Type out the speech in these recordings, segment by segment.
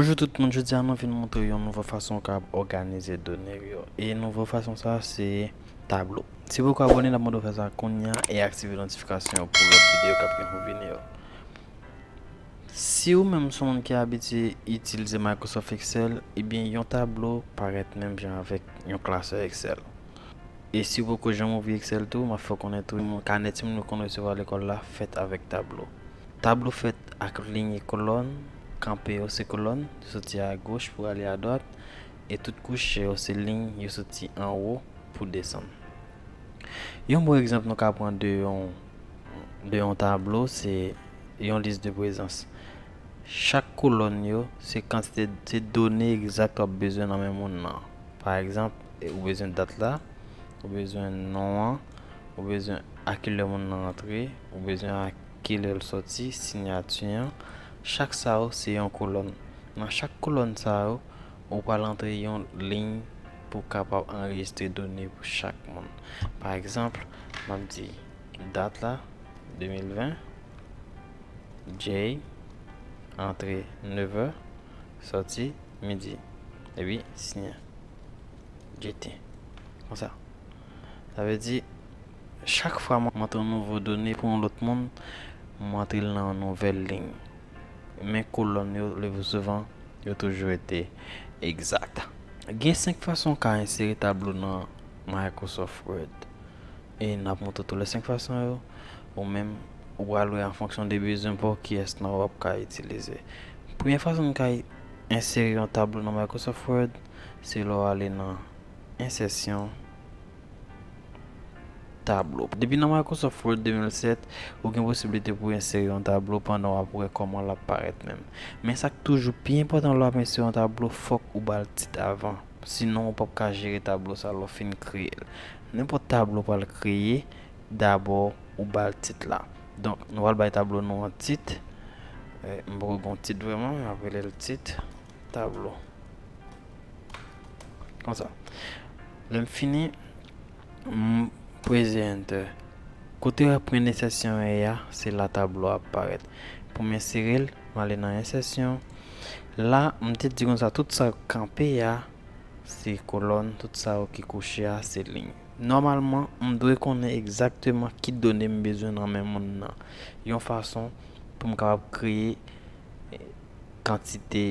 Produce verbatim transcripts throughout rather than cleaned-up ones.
Bonjou tout moun, jodi a nou vin montre yon nouvo fason w kapab òganize done w yo. E nouvo fason sa se tablo. Si w poko abòne, n ap mande w fè sa kounye a e aktive notifikasyon yo pou lòt videyo k ap gen pou vini yo. Si ou menm se yon moun ki abitye itilize Microsoft Excel, ebyen yon tablo parèt menm jan avèk yon klasè Excel. E si w poko janm ouvri Excel tou, m ap fè w konnen tou, kanè timoun yo konn resevwa lekòl la fèt avèk tablo. Tablo fèt ak liy e kolòn, kanpe yo se kolòn, yo soti a goch pou ale a dwat, e tout kouche yo se liy, yo soti anwo pou desann. Yon bon egzanp nou ka pran de yon, de yon tablo, se yon lis de prezans. Chak kolòn yo se kantite, se done egzak w ap bezwen nan men moun nan. Pa egzanp, ou bezwen dat la, ou bezwen non an, ou bezwen a kilè moun nan rantre, ou bezwen a kilè l sòti, siyati an. Chak sa yo se yon kolòn. Nan chak kolòn sa yo, ou pral antre yon liy pou w kapab anrejistre done pou chak moun. Pa egzanp, m ap di dat la, de mil ven, Jay, antre nevè, sòti midi. Epi, siyen. J T. Konsa. Sa vle di, chak fwa mwen antre yon nouvo done pou yon lòt moun, mwen antre l nan yon nouvèl liy. Men kolòn yo, le pli souvan, yo toujou rete egzak. Gen senk fason w ka ensere tablo nan Microsoft Word. E n ap montre tou lè senk fason yo, ou menm, ou pral wè an fonksyon de bezwen pa w kiyès nan w ap ka itilize. Premye fason n ka ensere yon tablo nan Microsoft Word, se lè w ale nan ensèsyon, tablo. Depi nan Microsoft Word de mil sèt, ou gen posiblite pou w ensere yon tablo pandan w ap wè kòman l ap parèt menm. Men sa k toujou pi enpòtan lè w ap ensere yon tablo, fòk ou ba l tit avan. Sinon, ou p ap ka jere tablo sa lè w fin kreye l. Nenpòt tablo w pral kreye, dabò ou ba l tit la. Donk, nou pral bay tablo nou an tit. Eh, m poko gen yon tit vrèman, men m ap rele l tit tablo. Konsa. Lè m fini, m preze Enter. Kote w ap pran ensèsyon an ye a, se la tablo a ap parèt. Pou m ensere l, m ale nan ensèsyon. La, m te di konsa, tout sa k kanpe a, se kolòn, tout sa yo ki kouche a, se liy. Nòmalman, m dwe konnen egzakteman ki done m bezwen nan men moun nan, yon fason pou m kapab kreye, eh, kantite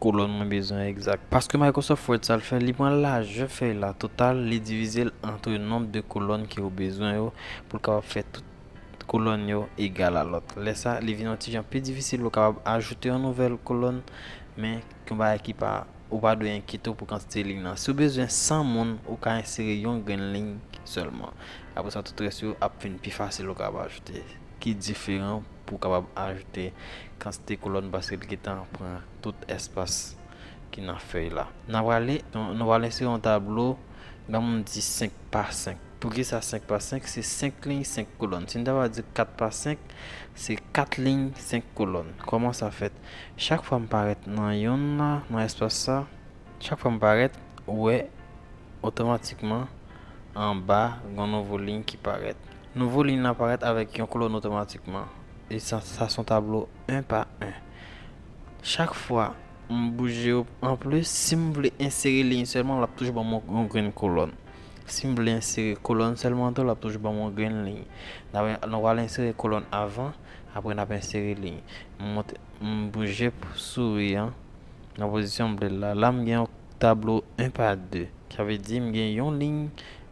kolòn mwen bezwen egzak. Paske Microsoft Word, sa l fè, li pran lajè fèy la total, li divize l antre nonb de kolòn ke ou bezwen yo pou l kapab fè tout kolòn yo egal a lòt. Lè sa, li vin yon ti jan pi difisil, ou kapab ajoute yon nouvèl kolòn, men yon bagay ki pa, ou pa dwe enkyete w pou kantite liy nan. Si w bezwen san moun, ou ka ensere yon grenn liy sèlman. Apre sa, tout rès yo ap vin pi fasil, ou kapab ajoute ki diferan pou w kapab ajoute kantite kolòn, paske li gentan pran tout espas ki nan fèy la. N a prale, nou, nou pral ensere yon tablo, ban m di senk pa senk. Poukisa senk pa senk? Se senk liy, senk kolòn. Si n ta va di kat pa senk, se kat liy, senk kolòn. Kòman sa fèt? Chak fwa m parèt nan yonn la, nan espas sa, chak fwa m parèt, ou wè otomatikman anba, gen yon nouvo liy ki parèt. Nouvo liy la parèt avèk yon kolòn otomatikman. E sa, sa se yon tablo en pa en. Chak fwa m bouje yo, anplis, si m vle ensere liy sèlman, l ap toujou ban m yon, yon grenn kolòn. Si m vle ensere kolòn sèlman tou, l ap toujou ban m yon grenn liy. N ap, nou pral ensere kolòn avan, apre n ap ensere liy. M monte, m bouje pou souri an nan pozisyon m vle l la. La, m gen yon tablo en pa de. Sa vle di m gen yon liy,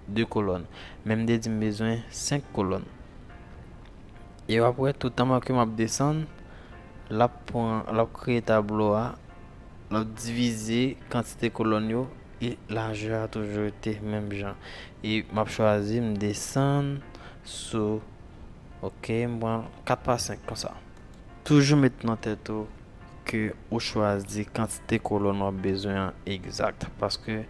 de kolòn. Men m te di m bezwen senk kolòn. E w ap wè, toutan ke m ap desann, l ap pran, l ap kreye tablo a, l ap divize kantite kolòn yo, e lajè a toujou rete menm jan. E m ap chwazi, m desann sou, ok, m pran kat pa senk konsa. Toujou met nan tèt ou ke ou chwazi kantite kolòn w ap bezwen an egzak, paske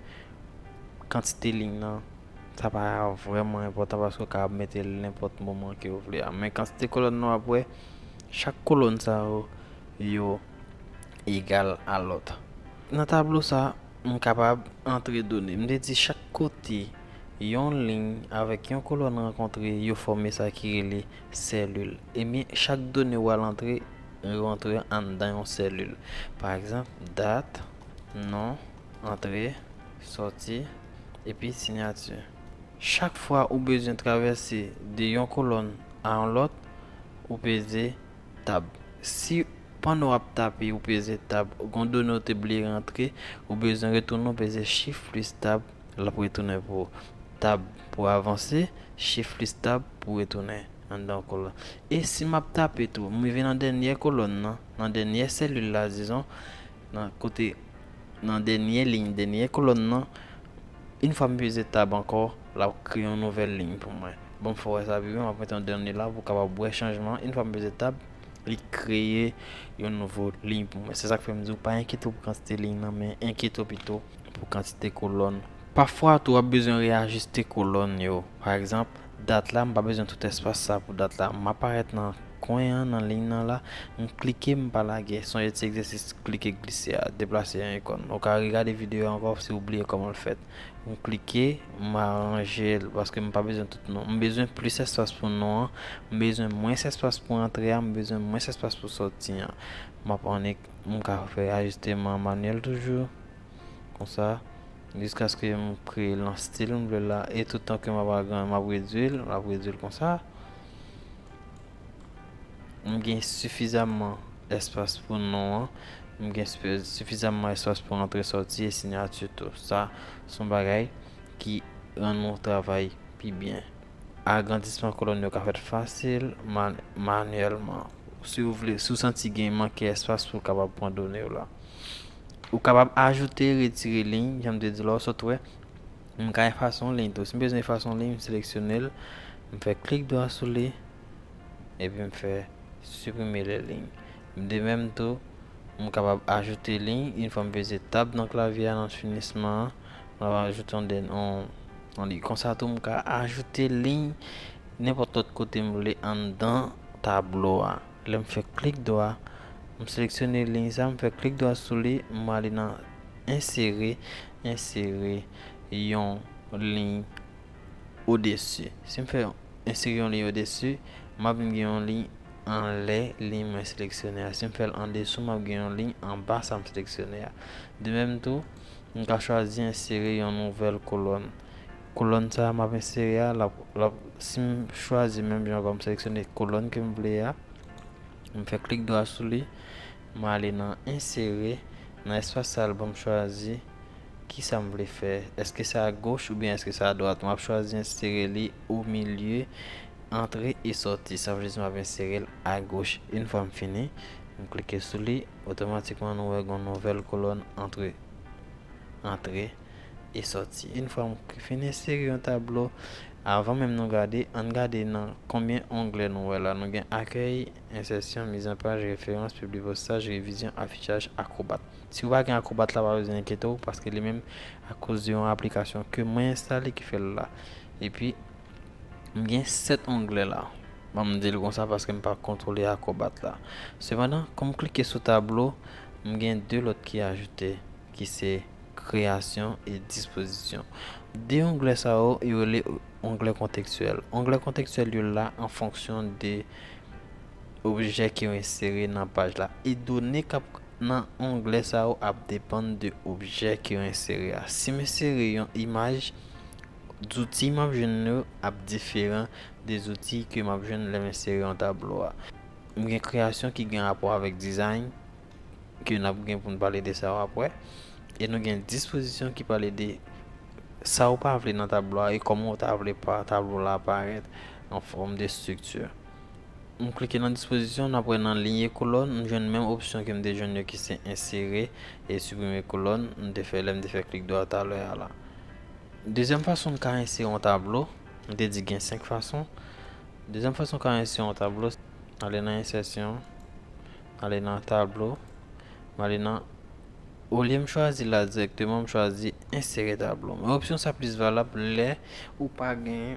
kantite liy nan, sa pa vrèman enpòtan, paske w kapab mete l nenpòt moman ke w vle a. Men kantite kolòn nan w ap wè, chak kolòn sa yo, yo egal a lòt. Nan tablo sa, m kapab antre done. M te di chak kote yon liy avèk yon kolòn rankontre, yo fòme sa ki rele selil. Ebyen, chak done w al antre, rantre anndan yon selil. Pa egzanp, dat, non, antre, sòti, epi siyati. Chak fwa ou bezwen travèse de yon kolòn a yon lòt, ou peze tab. Si pandan w ap tape, ou peze tab, gon done w te bliye rantre, ou bezwen retounen, ou peze Shift plis Tab, l ap retounen pou ou. Tab pou avanse, Shift plis Tab pou retounen anndan kolòn. E si m ap tape tou, m rive nan dènyè kolòn nan, nan dènyè selil la, dizon, nan kote, nan dènyè liy, dènyè kolòn nan, yon fwa m peze Tab ankò, l ap kreye yon nouvèl liy pou mwen. Bon, m fè w wè sa pi byen, m ap mete yon dènyè la pou w kapab wè chanjman. Yon fwa m peze Tab, li kreye yon nouvo liy pou mwen. Se sa k fè m di w pa enkyete w pou kantite liy nan, men enkyete w pito pou kantite kolòn. Pafwa tou, w ap bezwen reyajiste kolòn yo. Pa egzanp, dat la, m pa bezwen tout espas sa pou dat la. M aparèt nan kwen an, nan liy nan la, m klike, m pa lage. Sonje ti egzèsis klike glise a, deplase yon ikòn. Ou ka regade videyo a ankò si w bliye kòman l fèt. M klike, m aranje l, paske m pa bezwen tout non. M bezwen plis espas pou non an, m bezwen mwens espas pou antre a, m bezwen mwens espas pou sòti an. M ap annik, m ka fè ajisteman manyèl toujou. Konsa, jiskaske m kreye l nan stil m vle la, e toutan ke m ap agran-, m ap redwi l, m ap redwi l konsa. M gen sifizamman espas pou non an, m gen spe-, sifizamman espas pou antre sòti e siyati tou. Sa, se yon bagay ki rann nou travay pi byen. Agrandisman kolòn yo ka fèt fasil, man-, manyèlman. Si w vle, si w santi gen manke espas pou w kapab pran done w la. Ou kapab ajoute, retire liy, jan m te di la, w sot wè. M ka efase yon liy tou. Si m bezwen efase yon liy, m seleksyone l, m fè klik dwa sou li, epi m fè siprime le liy. De menm tou, m kapab ajoute liy, yon fwa m peze tab nan klavye a, nan finisman an, m ap ajoute yon dèn-, yon, yon liy. Konsa tou, m ka ajoute liy nenpòt lòt kote m vle anndan tablo a. Lè m fè klik dwa, m seleksyone liy sa, m fè klik dwa sou li, m ale nan ensere, ensere yon liy odesi. Si m fè ensere yon liy odesi, m ap vin gen yon liy anlè liy mwen seleksyone a. Si m fè l andesou, m ap gen yon liy anba sa m seleksyone a. De menm tou, m ka chwazi ensere yon nouvèl kolòn. Kolòn sa a m ap ensere a, l ap, l ap, si m chwazi menm jan ankò, m seleksyone kolòn ke m vle a, m fè klik dwa sou li, m ale nan ensere, nan espas sa l ban m chwazi kisa m vle fè. Èske sa agoch oubyen èske sa adwat? M ap chwazi ensere li omilye, antre e sòti. Sa vle di m ap ensere l agoch. Yon fwa m fini, m klike sou li, otomatikman nou wè gen yon nouvèl kolòn antre, antre e sòti. Yon fwa m fin ensere yon tablo, avan menm nou gade, ann gade nan konbyen onglè nou wè la. Nou gen akèy, ensèsyon, mizanpaj, referans, piblipostaj, revizyon, afichaj, akwobat. Si w pa gen akwobat la, pa bezwen enkyete w, paske li menm, akoz de yon aplikasyon ke mwen enstale ki fè l la. Epi, m gen sèt onglè la. Ban m di l konsa paske m pa kontwole akwobat la. Sepandan, kòm m klike sou tablo, m gen de lòt ki ajoute, ki se kreyasyon e dispozisyon. De onglè sa yo, yo rele onglè kontekstyèl. Onglè kontekstyèl yo la an fonksyon de objè ke yo ensere nan paj la. E done k ap nan onglè sa yo ap depann de objè ke yo ensere a. Si m ensere yon imaj, zouti m ap jwenn yo ap diferan de zouti ke m ap jwenn lè m ensere yon tablo a. M gen kreyasyon ki gen rapò avèk dizayn, ke n ap gen pou n pale de sa yo apre. E nou gen dispozisyon ki pale de sa ou pa vle nan tablo a e kòman ou ta vle pa tablo la aparèt an fòm de estrikti. M klike nan dispozisyon, n ap wè nan liy e kolòn, m jwenn menm opsyon ke m te jwenn yo ki se ensere e siprime kolòn, m te fè lè m te fè klik dwa talè a la. Dezyèm fason n ka ensere yon tablo, m te di gen senk fason. Dezyèm fason n ka ensere yon tablo, ale nan ensèsyon, ale nan tablo, m ale nan, olye m chwazi la dirèkteman, m chwazi ensere tablo. Men opsyon sa plis valab lè ou pa gen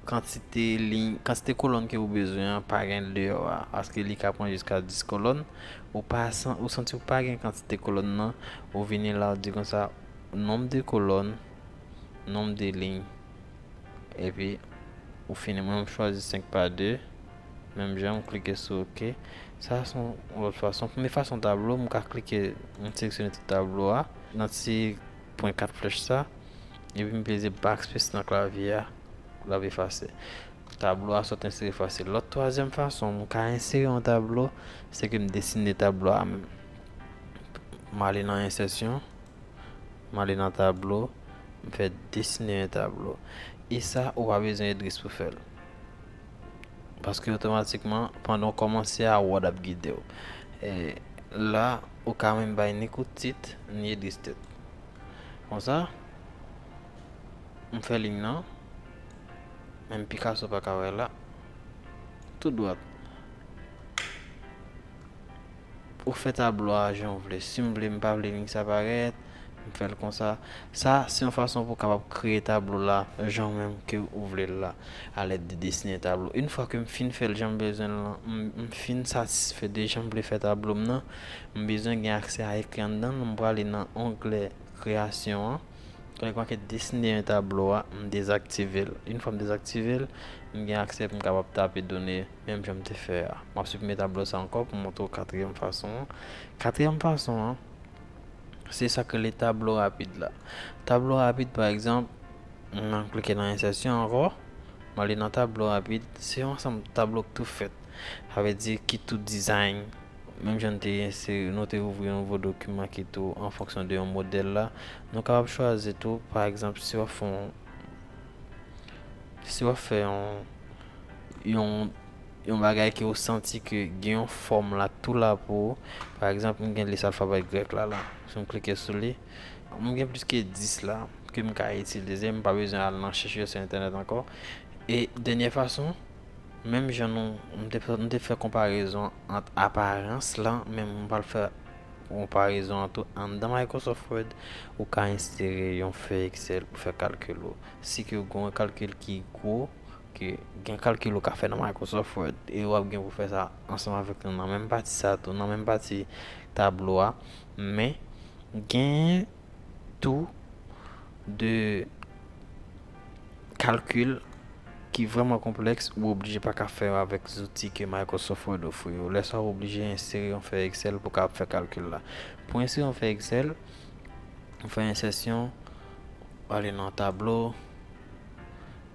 kantite liy, kantite kolòn ke ou bezwen an pa gen deyò a, paske li ka pran jiska dis kolòn. Ou pa san-, ou santi ou pa gen kantite kolòn nan, ou vini la, ou di konsa, nonb de kolòn, nonb de liy. Epi, ou fini. Mwen, m chwazi senk pa de. Menm jan, m klike sou OK. Sa se yon lòt fason. Premye fason tablo, m ka klike, m seleksyone tout tablo a. Nan ti pwen kat flèch sa, epi m peze backspace nan klavye a, l ap efase. Tablo a sot ensere fasil. Lòt twazyèm fason, m ka ensere yon tablo, se ke m desine tablo a menm. M ale nan ensèsyon, m ale nan tablo, m fè desine yon tablo. E sa, ou pa bezwen Idris pou fè l. Paske otomatikman, pandan w kòmanse a, Word ap gide w. E la, ou ka menm bay ni kout tit, ni Idris tèt. Konsa, m fè liy nan, menm Picasso pa ka wè la. Tou dwat. Ou fè tablo a jan w vle. Si m vle, m pa vle liy sa parèt, m fè l konsa. Sa, se yon fason pou w kapab kreye tablo la jan w menm ke ou vle l la, alèd de desinen tablo. Yon fwa ke m fin fè l jan m bezwen l lan, m, m fin satisfè de jan m vle fè tablo m nan, m bezwen gen aksè a ekri anndan l, m prale nan onglè kreyasyon an. Lè m mache desine yon tablo a, m dezaktive l. Yon fwa m dezaktive l, m gen aksè pou m kapab tape done menm jan m te fè a. M ap siprime tablo sa ankò pou m montre w katriyèm fason an. Katriyèm fason an, se sa k rele tablo rapid la. Tablo rapid, pa egzanp, m klike nan ensèsyon ankò, m ale nan tablo rapid, se yon ansanm tablo k tou fèt. Sa vle di ki tou dizayn, menm jan n te ensere, nou te ouvri yon nouvo dokiman ki tou an fonksyon de yon modèl la. Nou kapab chwazi tou, pa egzanp, si w ap fè yon, si w ap fè yon, yon, yon bagay ke w santi ke gen yon fòm la tou la pou ou. Pa egzanp, m gen lis alfabè grèk la, la. Si m klike sou li, m gen plis ke dis la ke m ka itilize. M pa bezwen al nan chèche yo sou entènèt ankò. E dènyè fason, menm jan nou, m te, m te fè konparezon ant aparans lan, men m pral fè konparezon an tou anndan Microsoft Word, ou ka ensere yon fèy Excel pou fè kalkil ou. Si ke w gen yon kalkil ki gwo, ke gen kalkil ou ka fè nan Microsoft Word, e w ap gen pou fè sa ansanm avèk nou nan menm pati sa tou, nan menm pati tablo a, men gen tou de kalkil ki vrèman konplèks, ou oblije pa ka fè yo avèk zouti ke Microsoft Word ofri yo. Lè sa a, ou oblije ensere yon fèy Excel pou w kapab fè kalkil la. Pou ensere yon fèy Excel, ou fè ensèsyon, ou ale nan tablo,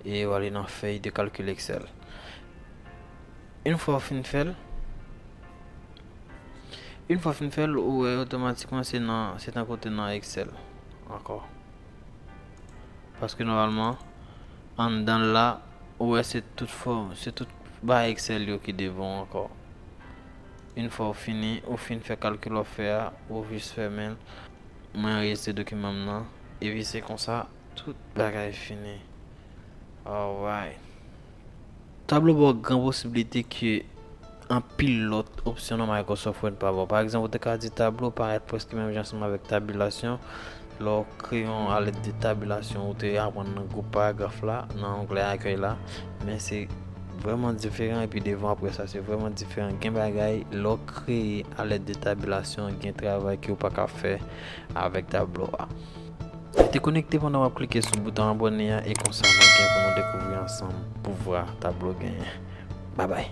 e ou ale nan fèy de kalkil Excel. Yon fwa w fin fè l, yon fwa w fin fè l, ou wè otomatikman se nan, se nan kote nan Excel ankò. Paske nòmalman, anndan l la, ou wè se tout fòm, se tout bagay Excel yo ki devan w ankò. Yon fwa w fini, ou fin fè kalkil w ap fè a, ou jis fèmen l. Mwen anrejistre dokiman m nan, epi se konsa, tout bagay fini. Alright. Tablo ba w gran posiblite ke anpil lòt opsyon nan Microsoft Word pa ba w. Pa egzanp, ou te ka di tablo parèt prèske menm jan ansanm avèk tabilasyon. Lè w kreye yon alèd de tabilasyon, ou te aprann nan gwoup paragraf la, nan onglè akèy la. Men se vrèman diferan, epi devan apre sa, se vrèman diferan. Gen bagay, lè w kreye alèd de tabilasyon, gen travay ke w pa ka fè avèk tablo a. Rete konekte pandan w ap klike sou bouton abòne a, e konsa n ap gen pou nou dekouvri ansanm pouvwa tablo genyen. Babay!